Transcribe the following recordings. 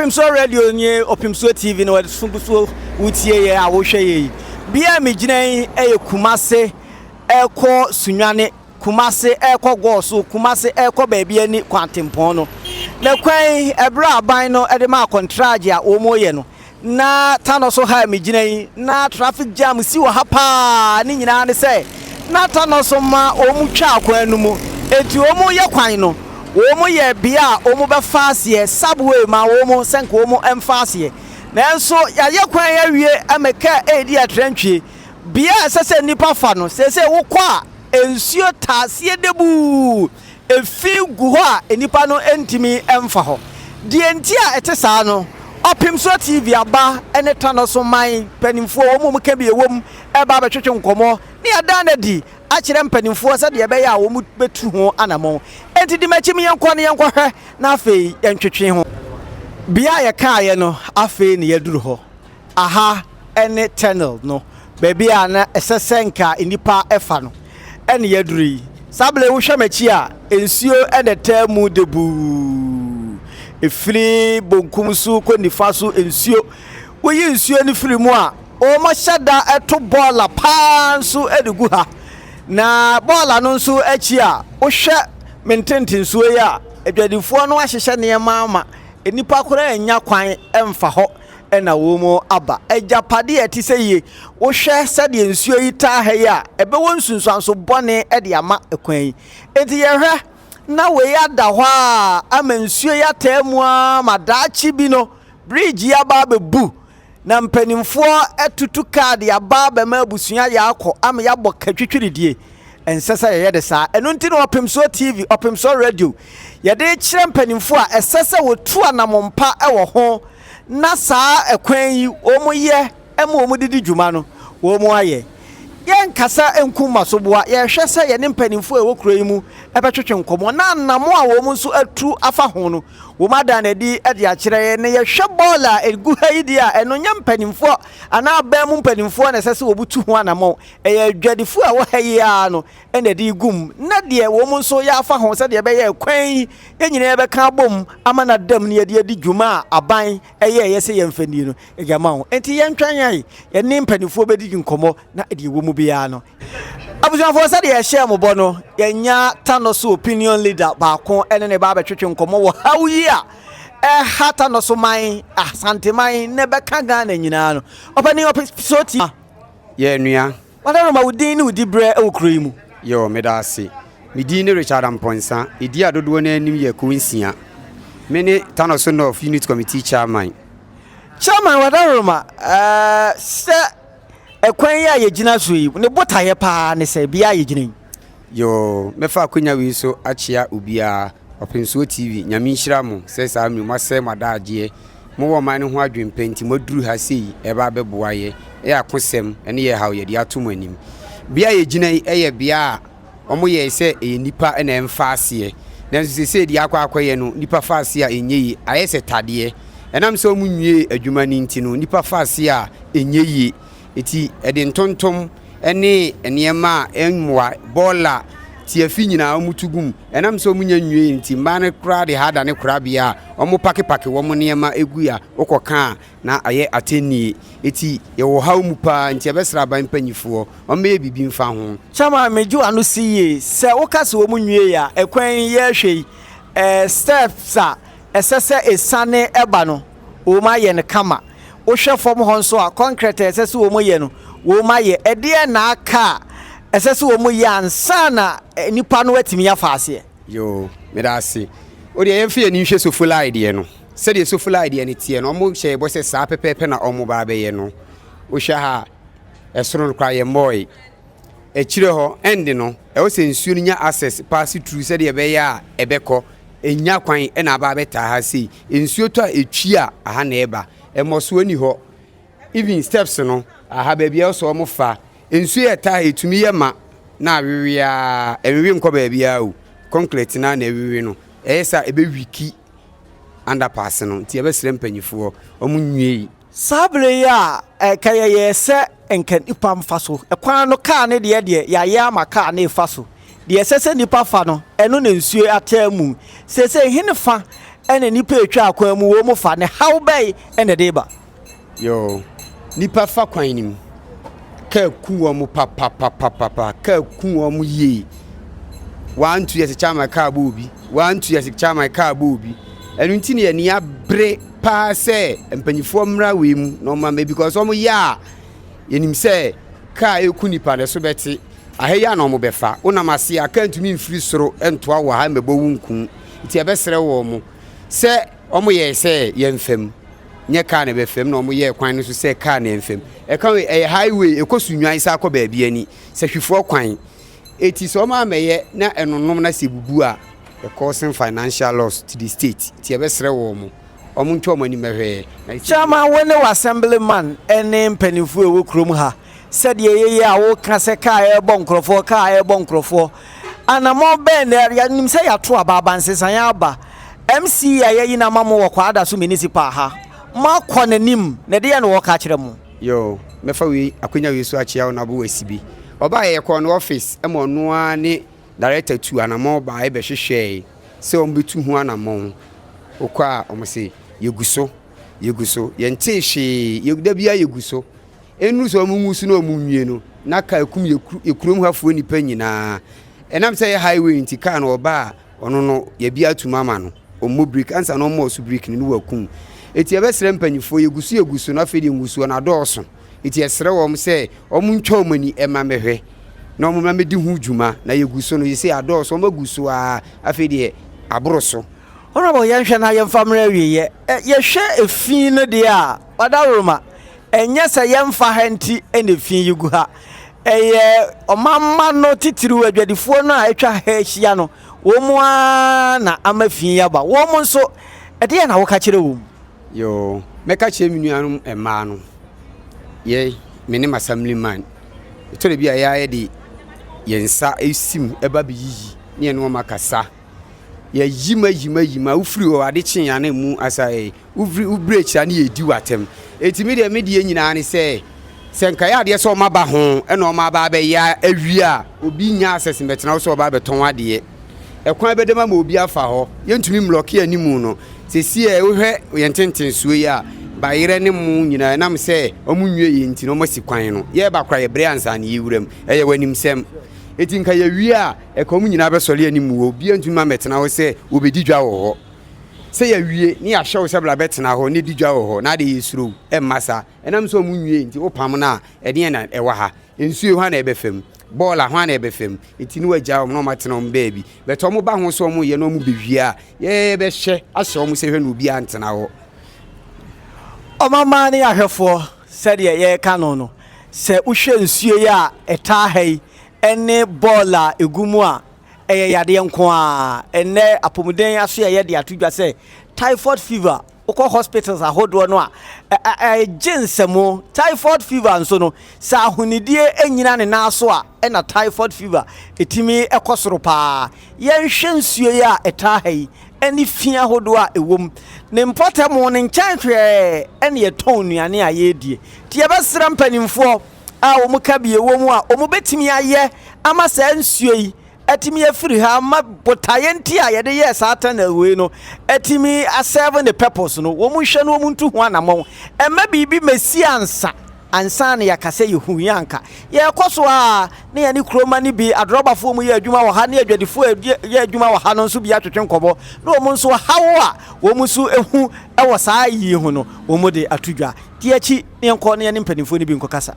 Ɔpemsoɔ Radio nie, Ɔpemsoɔ TV na wɔde so so wotie yɛ a wohwɛ yɛ yi. Bea a megyina yi yɛ Kumase ɛkɔ Sunyani, Kumase ɛkɔ Gɔɔso, Kumase ɛkɔ baabi ani Kwantempɔn no. Na kwan yi, ɛberɛ a aban no de maa kɔntragye a wɔreyɛ no, Na Tanɔ so ha a megyina yi, na traffic jam si wɔ ha paa. Ne nyinaa ne sɛ, na Tanɔ so ma wɔtwa kwan no mu. Enti wɔyɛ kwan no, wɔyɛ bea a wɔbɛfa aseɛ, subway ma wɔn sɛ nka wɔmfa aseɛ. Nanso yɛayɛ kwan yi awie ama kaa redi atrantwie. Bea a ɛsɛ sɛ nnipa fa no, seesei wokɔ a, nsuo taa aseɛ debuu. Efi gu hɔ a nnipa no ntumi mfa hɔ. Deɛ nti a ɛte saa no, Ɔpemsoɔ TV aba ne Tanoso man mpanimfoɔ, wɔn a wɔka bi wɔ mu reba abɛtwetwe nkɔmmɔ ne yɛada no adi akyerɛ mpanimfoɔ sɛdeɛ ɛbɛyɛ a wɔbɛtu ho anammɔn. Enti di m'akyi ma yɛnkɔ na yɛnkɔhwɛ na afei yɛntwetwe ho. Bea a yɛkaeɛ no, afei na yɛaduru hɔ. Aha ne tunnel no, baabi a na ɛsɛ sɛ nka nnipa fa no na yɛaduru yi. Saa bere yi wohwɛ m'akyi a, nsuo na ɛtaa mu debuu. Ɛfiri bonkum so kɔ nifa so nsuo. Woyi nsuo no firi mu a, wɔhyɛ da to bɔɔla paa nso de gu ha. Na bɔɔla no nso akyi a, wohwɛ me ntentensoɔ yi a, adwadifoɔ no ahyehyɛ nneɛma ama nnipa koraa nnya kwan mfa hɔ. na wɔaba. Agyapade a ɛte sɛ yie, wohwɛ sɛdeɛ nsuo yi taa ha yi a, ɛbɛwɔ nsunsuanso bɔne de ama kwan yi. Enti yɛhwɛ na wei ada hɔ a ama nsuo yi ataa mu ara ma daakye bi no, bridge yi aba abɛbu na mpanimfoɔ atutu kaa de aba abɛma abusua yɛ akɔ ama yɛabɔ katwitwiridie. Ɛnsɛ sɛ yɛyɛ de saa. Ɛno nti na Ɔpemsoɔ TV, Ɔpemsoɔ Radio, yɛde rekyerɛ mpanimfoɔ a ɛsɛ sɛ wɔtu anammɔn pa wɔ ho na saa ɛkwan yi wɔyɛ ma wɔde di dwuma no, wɔayɛ. Yɛnkasa nku mmasoboa, yɛhwɛ sɛ yɛne mpanimfoɔ a ɛwɔ kuro yi mu bɛtwetwe nkɔmmɔ na anammɔn a wɔn nso atu afa ho no, wɔada no adi de akyerɛ yɛn. Na yɛhwɛ bɔɔl a ɛgu ha yi deɛ a, ɛno nyɛ mpanimfoɔ anaa aban mu mpanimfoɔ na ɛsɛ sɛ wɔtu ho anammɔn. Ɛyɛ adwadifoɔ a ɛwɔ ha yi ara no na ɛde regu mu, na deɛ wɔn nso yɛafa ho sɛdeɛ ɛbɛyɛ kwan yi yɛn nyinaa yɛbɛka abom ama no ada mu na yɛde adi dwuma a aban yɛeɛ sɛ yɛmfa nni no, yɛde ama wɔn. Enti yɛntwɛn yɛn, yɛne mpanimfoɔ bɛdidi nkɔmmɔ na deɛ ɛwɔ mu biara no. Abusuafoɔ, sɛdeɛ yɛhyɛɛ mo bɔ no, yɛanya Tanoso opinion leader baako ne ne ba abɛtwetwe nkɔmmɔ wɔ haw yi a ɛha Tanoso man, Asanteman, na ɛbɛka Ghana nyinaa no. Ɔpanin Ɔpesoti. Yɛ nua. Madaroma, wo din ne wo diberɛ wɔ kuro yi mu? Yoo, meda ase. Me din ne Richard Amponsah. Edin a dodoɔ no ara nim yɛ Kuo Nsia. Me ne Tanoso North Unit Committee Chairman. Chairman Wadaroma, ɛɛ sɛ ɛkwan yi a yɛgyina so yi, ne botaeɛ paa ne sɛ bea a yɛgyina yi? Yoo, mɛfa akwanya wei so akyea obiara. Ɔpemsoɔ TV, Nyame nhyira mo sɛ saa mmerɛ yi moasɛe mo adaagyeɛ. Mowɔ ɔman no ho adwempɛ nti moaduru ha sei ɛreba abɛboa yɛ, yɛ akosɛm ne yɛ haw yɛde ato mo anim. Bea a yɛgyina yi yɛ bea a wɔyɛe sɛ ɛyɛ nnipa na ɛmfa aseɛ. Nanso seesei deɛ akɔ akɔyɛ no, nnipa fa aseɛ a ɛnyɛ yie, ayɛ sɛ tadeɛ. Ɛnam sɛ wɔnwiee adwuma no nti no, nnipa fa aseɛ a ɛnyɛ yie. Enti ɛde ntontom ne nneɛma a ɛmmoa, bɔɔla, tiafi nyinaa wɔtu gu mu. Ɛnam sɛ wɔnnya nwiei nti, mmaa no koraa de ha adane korabea a wɔpakepake wɔn nneɛma gui a wokɔka a na ayɛ atɛnnie. Enti yɛwɔ ɔhaw mu pa ara nti yɛbɛsrɛ aban mpanimfoɔ wɔmmɛyɛ biribi mfa ho. Chairman, megye w'ano si yie. Sɛ woka sɛ wɔn nwiei a, ɛkwan yi yɛrehwɛ yi, steps a ɛsɛ sɛ ɛsiane ba no, wɔayɛ no kama. Wohwɛ fam hɔ nso a, kɔnkrɛt a ɛsɛ sɛ wɔyɛ no, wɔayɛ. Ɛdeɛn na aka a ɛsɛ sɛ wɔyɛ ansa na nnipa no atumi afa aseɛ? Yoo, meda ase. Wo deɛ yɛmfa yɛn ani nhwɛ Sofolai deɛ no. Sɛdeɛ Sofolai deɛ no teɛ no, wɔhyɛɛ bɔ sɛ saa pɛpɛɛpɛ na wɔreba abɛyɛ no. Wohwɛ ha a, ɛsoro no koraa yɛmmɔɔe. Akyire hɔ, ɛnde no, ɛwɔ sɛ nsuo no nya access pass through sɛdeɛ ɛbɛyɛ a ɛbɛkɔ. Ɛnnya kwan na aba abɛtaa ha sei. Nsuo tɔ a ɛtwi a, aha na ɛba. Mmɔsoɔ nni hɔ. Even steps no, aha baabi a ɛwɔ sɛ wɔfa. Nsuo yɛ taa a, ɛtumi yɛ ma na awewe ara. Ɛnwewe nkɔ baabiara o. Concrete no ara na ɛwewe no. Ɛyɛ saa a, ɛbɛwiki underpass no. Nti yɛbɛsrɛ mpanimfoɔ, wɔnwie. Saa bere yi a ɛka yɛyɛɛ sɛ nka nnipa mfa so kwan no, kaa no deɛ deɛ yɛayɛ ama kaa no refa so. Deɛ ɛsɛ sɛ nnipa fa no, ɛno na nsuo ataa mu. Seesei henefa na nnipa retwa akwan mu wɔn fa, na haw bɛn na ɛde reba? Yoo, nnipa fa kwan no mu, kaa ku wɔn papapapapa, kaa ku wɔn yie. Wantu yɛ sɛ kyama kaa bɔ obi, wantu yɛ sɛ kyama kaa bɔ obi. Ɛno nti na yɛn ani abere paa sɛ mpanyinfoɔ mmra wei mu na wɔn ama because wɔn yɛ a yɛnim sɛ kaa eku nipa na ɛso bɛte. Aha yi a na wɔn bɛfa. Wonam ase a kaa ntumi mfiri soro ntoa wɔ ha mmɛbɔ wo nku. Nti yɛbɛsrɛ wɔn sɛ wɔn yɛɛ sɛ yɛmfa mu. Nyɛ kaa na ɛbɛfa mu na wɔn yɛɛ kwan no so sɛ kaa na ɛmfa mu. Ɛka wei ɛyɛ highway ɛkɔ Sunyani san kɔ baabi ani. Sahwifoɔ kwan. Eti sɛ wɔn ammɛyɛ na ɛnonom na sɛ ebubu a, ɛcausing financial loss to the state. Nti yɛbɛsrɛ wɔn wɔn ntwa wɔn ani mmɛhwɛ yɛ. Chairman wo ne w'assemblyman ne mpaninfoɔ a ɛwɔ kurom ha sɛdeɛ ɛyɛ yi a woka sɛ kaa ɛrebɔ nkorɔfoɔ kaa ɛrebɔ nkorɔfoɔ anammɔn bɛn na yɛnim sɛ yɛato aba aba nsesaeɛ aba MC a yɛayi no ama mo wɔ Kwadaso Municipal ha moakɔ n'anim na ɛdeɛn na wɔka akyerɛ mo? Yoo, mɛfa wei akwanya wei so akyea Honourable Asibi. Ɔbaeɛ yɛkɔɔ ne office ma ɔno ara ne director tuu anamɔn baeɛ bɛhwehwɛɛe sɛ wɔbɛtu ho anamɔn. Wokɔ a wɔse yɛgu so, yɛgu so, yɛntee hwee, yɛ da biara yɛgu so. Ɛnnuru sɛ wɔngu so na wɔnwie no, na kaa kum yɛ kurom hafoɔ nnipa nyinaa. Ɛnam sɛ ɛyɛ highway nti kaa no ɔba a ɔno no yɛbi atum ama no, ɔmmɔ brake ansa na ɔmmɔɔ so brake no na wakum. Enti yɛbɛsrɛ mpanimfoɔ, yɛgu so yɛgu so na afei deɛ ngusoɔ no adɔɔso. Enti yɛsrɛ wɔn sɛ wɔntwa wɔn ani mma mmɛhwɛ na wɔn mmra mmɛdi ho dwuma na yɛgu so no seesei adɔɔso, wɔagu so ara afei deɛ aboro so. Honourable yɛnhwɛ na yɛmfa mmra awieɛ. Yɛhwɛ efi no deɛ a, Ɔdawuruma, ɛnyɛ sɛ yɛmfa ha nti na efi yi gu ha. Ɛyɛ ɔmamma no titiriw adwadifoɔ no a atwa ha ahyia no, wɔn ara na ama fi yi aba. Wɔn nso, ɛdeɛn na woka kyerɛ wɔn? Yoo, mɛka kyerɛ me nuanom mmaa no, yɛn, me ne m'assemblyman, ɛtɔ da bi a yɛn ara yɛde yɛn nsa sim ba bɛyiyi ne yɛne wɔn akasa. Yɛayi mu ayi mu ayi mu a, wofiri hɔ ade kye a na emu asa ɛ, wofiri wobere akyiri a na yɛredi w'atɛm. Enti me deɛ me deɛ nyinaa ne sɛ, sɛ nka ɛyɛ adeɛ sɛ wɔaba ho na wɔaba abɛyɛ awie a, obi nnya access mmɛtena hɔ sɛ ɔba abɛtɔn adeɛ. Ɛkwan bɛdam ama obi afa hɔ. Yɛntumi mmlɔke anim no. Seesei a wohwɛ yɛn ntentensoɔ yi a, bayerɛ ne mo nyinaa ɛnam sɛ wɔnwie yɛ nti na wɔasi kwan no. Yɛreba koraa yɛbrɛ ansa na yɛwura mu. Ɛyɛ w'animsɛm. Enti nka yɛwie a, ɛka wɔn nyinaa bɛsɔre anim hɔ. Obiara ntumi mma mmɛtena hɔ sɛ wɔbɛdi dwa wɔ hɔ. Sɛ yɛawie na yɛahyɛ wo sɛ bra bɛtena hɔ na di dwa wɔ hɔ na adeɛ yɛsuro wo, ɛmma saa. Ɛnam sɛ wɔnwie nti wopam no a, ɛdeɛn na ɛwɔ ha? Nsuo yi hwan na ɛbɛfa mu? Bɔɔla hwan na ɛbɛfa mu? Nti ne wagyaa wɔn na wɔatena wɔn baabi. But wɔn ba ho sɛ wɔyɛ na wɔn bɛwie a, yɛbɛhyɛ ahyɛ wɔn sɛ hwɛ na obiara ntena hɔ. Ɔmammaa ne ahwɛfoɔ, sɛdeɛ yɛreka no no, sɛ wohwɛ nsuo yi a ɛtaa ha yi ne bɔɔla a ɛgu mu a, ɛyɛ yadeɛ nko ara. Ɛnnɛ apɔmuden asoɛeɛ de ato dwa sɛ typhoid fever, wokɔ hospitals ahodoɔ no a, ɛgye nsɛmo. Typhoid fever nso no, sɛ ahonidie nnyina ne nan so a, ɛna typhoid fever ɛtumi kɔ soro paa. Yɛnhwɛ nsuo yi a ɛtaa ha yi ne fi ahodoɔ a ɛwɔ mu. Ne mpɔtam no nkyɛn hwɛɛ ɛna yɛtɔn nnuane a yɛredie. Nti yɛbɛsrɛ mpanimfoɔ a wɔka bi ɛwɔ mu a wɔbɛtumi ayɛ ama saa nsuo yi atumi afiri ha ama botaeɛ nti a yɛde yɛɛ saa tunnel wei no atumi asɛve ne purpose no, wɔn nhwɛ na wɔn ntu ho anamɔn. Ɛmma biribi mmɛsi ansa ansa na yɛaka sɛ yɛhu yɛ anka. Yɛrekɔ so ara na yɛne kuroma no bi, adrɔbafoɔ mu yɛ adwuma wɔ ha ne adwadifoɔ a yɛ adwuma wɔ ha no nso bi atwetwe nkɔmmɔ na wɔn nso haw a wɔn nso hu wɔ saa yi ho no wɔn de ato dwa. Di akyi na yɛnkɔ na yɛne mpanimfoɔ no bi nkɔkasa.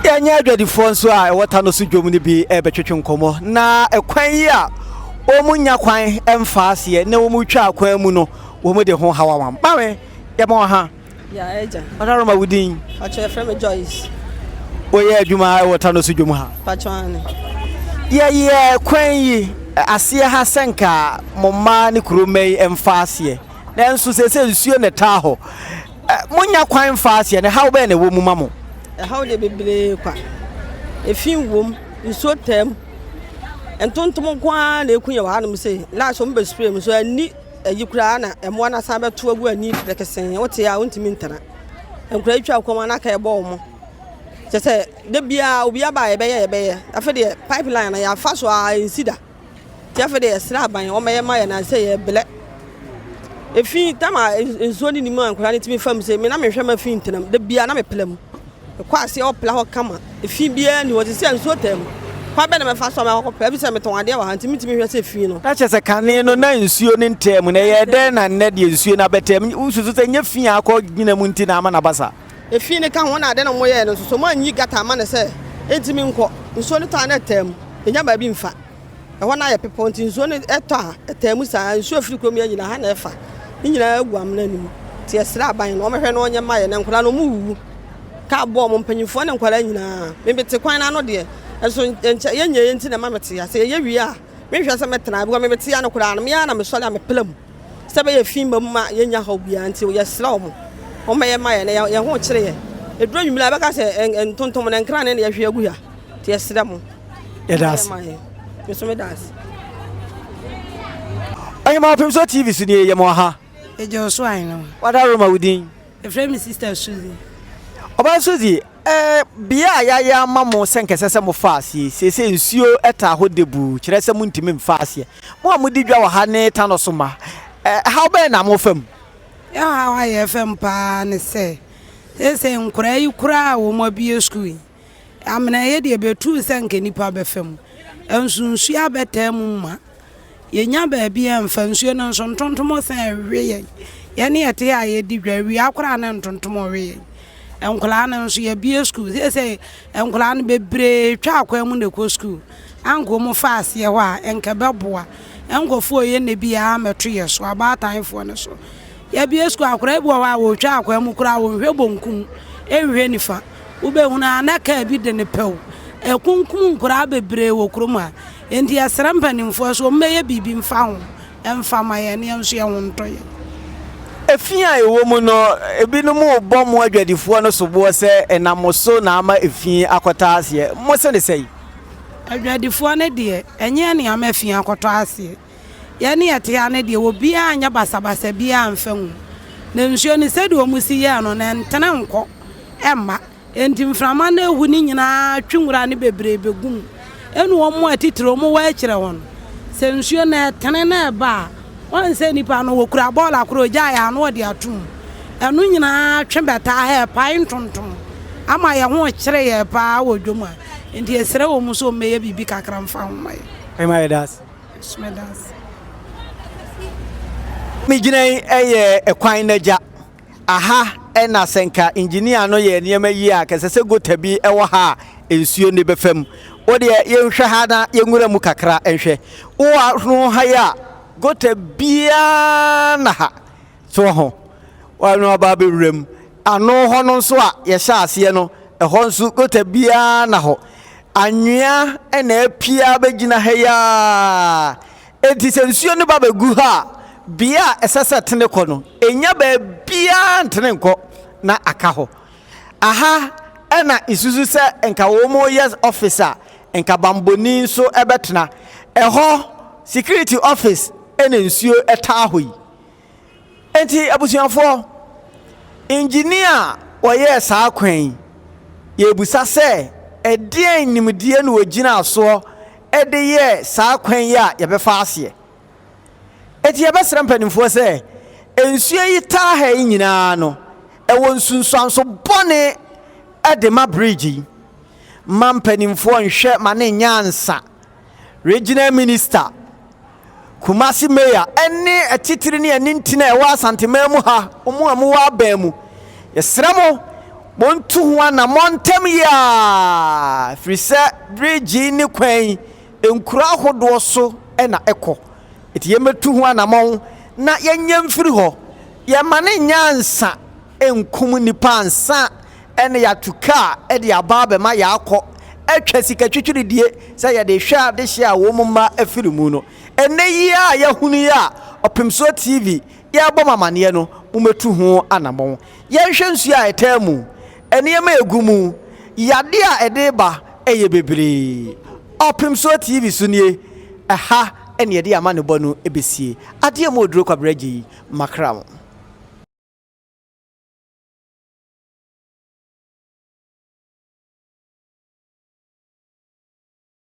Yɛnyɛ adwadifoɔ nso a ɛwɔ Tano so dwom no bi rebɛtwetwe nkɔmmɔ. Na ɛkwan yi a wɔnnya kwan mfa aseɛ na wɔretwa akwan mu no, wɔde ho haw ama. Maame, yɛma wo ha. Ya agya. Ɔdaroma wo din? Pacho yɛfrɛ me Joyce. Woyɛ adwuma wɔ Tano so dwom ha? Pacho ane. Yɛyɛ kwan yi aseɛ ha sɛ nka mo mma ne kuro mma yi mfa aseɛ. Nanso seesei nsuo na ɛtaa hɔ. Monya kwan mfa aseɛ no, haw bɛn na ɛwɔ mu ma mo? Ɛhaw deɛ bebree kwa. Efi wom, nsuo taa mu. Ntontom nko ara na ɛku yɛn wɔ hanom sei. Last wɔn bɛ spray mu nso ani ayi koraa na mmoa no asan bɛto agu ani prekesee. Wote a wontumi ntena. Nkwadaa yi twa kɔn a na aka ɛbɔ wɔn. Kyɛ sɛ da biara obi aba a yɛbɛyɛ yɛbɛyɛ. Afei deɛ pipeline no yɛafa so a ɛnsi da. Nti afei deɛ yɛsrɛ aban wɔmmɛyɛ ma yɛn ansɛ yɛrebrɛ. Efi tam a nsuo no nni mu a nkwadaa no tumi fa mu sɛ me na mehwɛ ma fi ntena mu. Da biara na mepla mu. Mekɔ aseɛ hɔ pla hɔ kama. Efi biara nni hɔ. Te sɛ nsuo taa mu. Kwan bɛn na mɛfa so a mɛkɔ akɔpla? Efisɛ metɔn adeɛ wɔ ha nti mentumi nhwɛ sɛ fi no. Na kyerɛ sɛ kane no na nsuo no ntaa mu na ɛyɛɛ dɛn na nnɛ deɛ nsuo no abɛtaa mu? Wosusu sɛ ɛnyɛ fi a akɔ gyina mu nti na ama no aba saa? Efi no ka ho na ade no wɔyɛɛ no nso so wɔanyi gata amma no sɛ ɛntumi nkɔ. Nsuo no tɔ a na ɛtaa mu. Ɛnya baabi mfa. Ɛhɔ no ayɛ bepɔ nti nsuo no tɔ a, ɛtaa mu saa. Nsuo a ɛfiri kurom yɛ nyinaa ha na ɛfa. Ne nyinaa gu amena no mu. Nti yɛsrɛ aban no wɔmmɛhwɛ na wɔnyɛ mma yɛn. Na nkwadaa no wɔwuwu. Kaa bɔ wɔn, mpanimfoɔ ne nkwadaa nyinaa. Me mete kwan no ano deɛ, nso nkyɛ yɛnyɛeɛ nti na ɛma mete ha. Sɛ yɛyɛ wie a, menhwɛ sɛ mɛtena ha because me mete ha no koraa no, me ara na mesɔre a mepla mu. Sɛ ɛbɛyɛ fi mma mu ma yɛnnya haw biara nti yɛsrɛ wɔn wɔmmɛyɛ mma yɛn na yɛn ho kyere yɛn. Ɛduru anwummerɛ a yɛbɛka sɛ ntontom no nkrane na yɛhwe agu ha. Nti yɛsrɛ mo. Yɛda ase. Me nso meda ase. Ɔhema Ɔpemsoɔ TV so nie, yɛ mo aha. Egye wo so ahene. Wada Roma wo din? Efrɛ me sister Suzy. Ɔbaa Suzy, eh, bea a yɛayɛ ama mo sɛ nka ɛsɛ sɛ mofa aseɛ yi, seesei nsuo taa hɔ debuu, kyerɛ sɛ montumi mfa aseɛ. Mo a modi dwa wɔ ha ne Tano so mma, eh, haw bɛn na mofa mu? Yɛn haw a yɛfa mu paa ne sɛ, seesei nkoraa yi koraa a wɔabue sukuu yi, Amena yɛ deɛ ɛbɛtuu sɛ anka nnipa bɛfa mu. Nso nsuo abɛtaa mu ma yɛnya baabi a mfa nsuo no nso ntontom san we yɛn. Yɛne yɛte a yɛdi dwa awia koraa na ntontom we yɛn. Nkwadaa no nso yɛabue sukuu seesei nkwadaa no bebree twa akwan mu na ɛkɔ sukuu. Anka wɔn fa aseɛ hɔ a nka ɛbɛboa. Nkurɔfoɔ yɛ nne biara mmɛto yɛ so abaatanfoɔ no so. Yɛabue sukuu akwadaa bi wɔ hɔ a wɔtwa akwan mu koraa wɔnhwɛ bonkum nhwɛ nifa. Wobɛhunu a na kaa bi de no pɛw. Ɛkunkum nkoraa bebree wɔ kurom ha. Enti yɛsrɛ mpanimfoɔ sɛ wɔmmɛyɛ biribi mfa ho mfa ma yɛn na yɛn nso yɛn ho ntɔ yɛn. Efi a ɛwɔ mu no, ebinom rebɔ mo adwadifoɔ no soboɔ sɛ ɛnam mo so na ama efi akɔtɔ aseɛ. Mose no sɛn? Adwadifoɔ no deɛ, ɛnyɛ yɛn na yɛama efi akɔtɔ aseɛ. Yɛn ne yɛte ha no deɛ, obiara anyɛ basabasa biara amfa ngu. Na nsuo no, sɛdeɛ wɔsi yɛɛ no no, ɛntene nkɔ mma. Enti mframa no ahu no nyinaa twe nwura no bebree bɛgu mu. Ɛnna wɔn atitire, wɔwɔ akyire hɔ no, sɛ nsuo no ɛtene na ɛba a, wɔn sɛ nnipa no, wɔkura bɔɔla korɔ, ɔgyaeɛ a na wɔde ato mu. Ɛno nyinaa twe bɛtaa ha, ɛpae ntontom ama yɛn ho rekyere yɛn paa wɔ dwam ha. Enti yɛsrɛ wɔn sɛ wɔmmɛyɛ biribi kakra mfa ho mma yɛn. Ɛma yɛda ase. Megyina yi yɛ ɛkwan n'agya. Aha na sɛ nka engineer no yɛ nneɛma yie a, kɛsɛ sɛ gota bi wɔ ha a nsuo no bɛfa mu. Wo deɛ yɛnhwɛ ha na yɛnwura mu kakra nhwɛ. Wowɔ ho ha yi a, gota biara na ha. So ho? Wɔn aba abɛwura mu. Ano hɔ no nso a yɛhyɛ aseɛ no, ɛhɔ nso gota biara na hɔ. Anwea na apia abɛgyina ha yi ara. Enti sɛ nsuo no ba bɛgu ha a, bea a ɛsɛ sɛ ɛtene kɔ no, ɛnnya baabiara ntene nkɔ na aka hɔ. Aha na nsusu sɛ nka wɔreyɛ office a, nka bambɔni nso bɛtena. Ɛhɔ, security office na nsuo taa hɔ yi. Enti abusuafoɔ, engineer a ɔyɛɛ saa kwan yi, yɛrebisa sɛ ɛdeɛn nimdeɛ na ɔgyinaa soɔ de yɛɛ saa kwan yi a yɛbɛfa aseɛ? Enti yɛbɛsrɛ mpanimfoɔ sɛ, nsuo yi taa ha yi nyinaa no, ɛwɔ nsunsuanso bɔne de ma bridge yi. Ma mpanimfoɔ nhwɛ ma no nyɛ ansa. Regional Minister, Kumasi Mayor ne atitire ne anintini a ɛwɔ Asanteman mu ha, mo a mowɔ aban mu, yɛsrɛ mo, montu ho anammɔn ntɛm yi ara, ɛfiri sɛ bridge yi ne kwan yi, nkuro ahodoɔ so na ɛkɔ. Enti yɛmmɛtu ho anammɔn na yɛnyɛ mfiri hɔ. Yɛmma no nyɛ ansa nkum nnipa ansa na yɛato kaa de aba abɛma yɛakɔ atwa sika twitwiridie sɛ yɛde rehwɛ adehyeɛ a wɔn mma afiri mu no. Ɛnnɛ yi ara a yɛahunu yi a Ɔpemsoɔ TV yɛrebɔ mo amaneɛ no, mommɛtu ho anammɔn. Yɛnhwɛ nsuo a ɛtaa mu, nneɛma a ɛgu mu, yadeɛ a ɛde reba yɛ bebree. Ɔpemsoɔ TV so nie, ɛha na yɛde amanebɔ no bɛsie. Adeɛ mu oduro Kwabrɛ Agyei, makra mo.